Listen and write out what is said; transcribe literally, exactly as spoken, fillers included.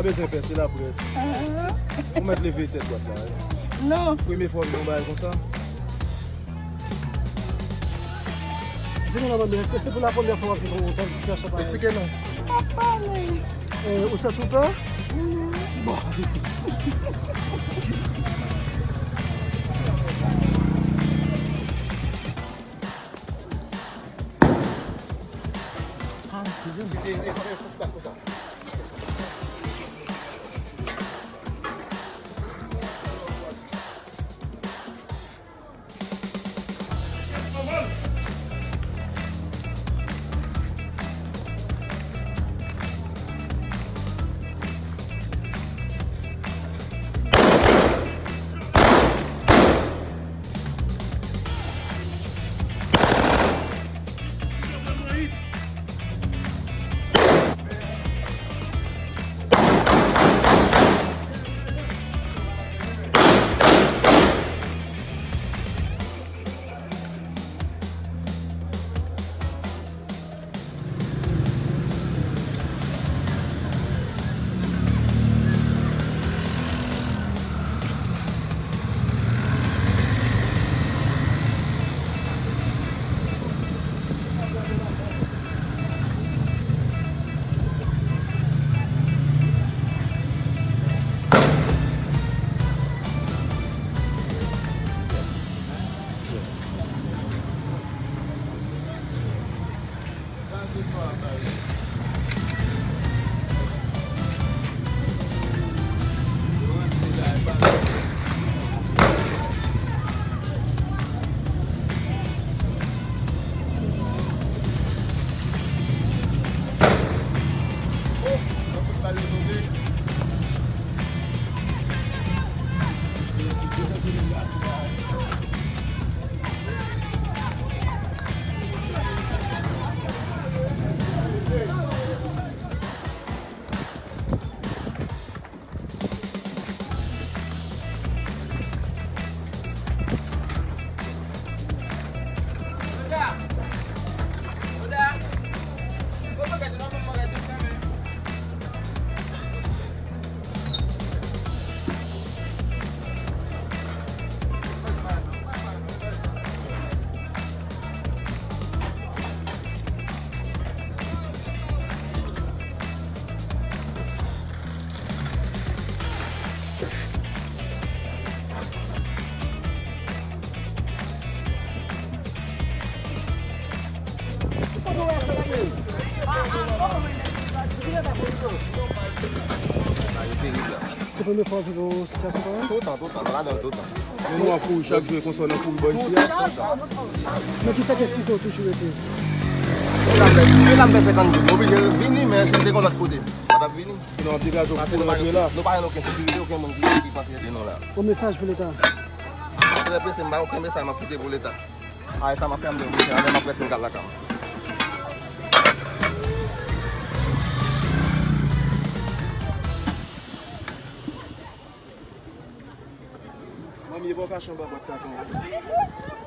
Bezwen pè, se laprès. Ou mèt leve tèt dwat la, wi. Non. Premye fwa w jwenn yon bagay konsa? Di nou non, manmi, èske se pou la premyè fwa w ap viv yon tèl sitiyasyon parèy? Eksplike non. Pa pale. Eh, ou santi w pè? Bon. Se premye fwa w viv yon sitiyasyon parèy? Toutan, toutan, nou ladan l toutan. Men nou ap kouri chak jou e konsa w nan kouri bò isi a? Toutan, toutan. Men kisa k esplike w toujou rete? Depi l ap fè, depi l ap fè senkant goud, m oblije vini, men si m te gen yon lòt kote, m pa t ap vini. Nou ap degaje w pou kouri antre la? Nou pa jwenn okenn sekirite, okenn moun ki, ki panse ede nou la. Yon mesaj pou Leta? Trè prese, m pa gen okenn mesaj m ap kite pou Leta. Ay, sa m ap fè, m dwe bouche, alè m ap prese, m kal lakay mwen. Manmi, e bò kache anba bwat katon an.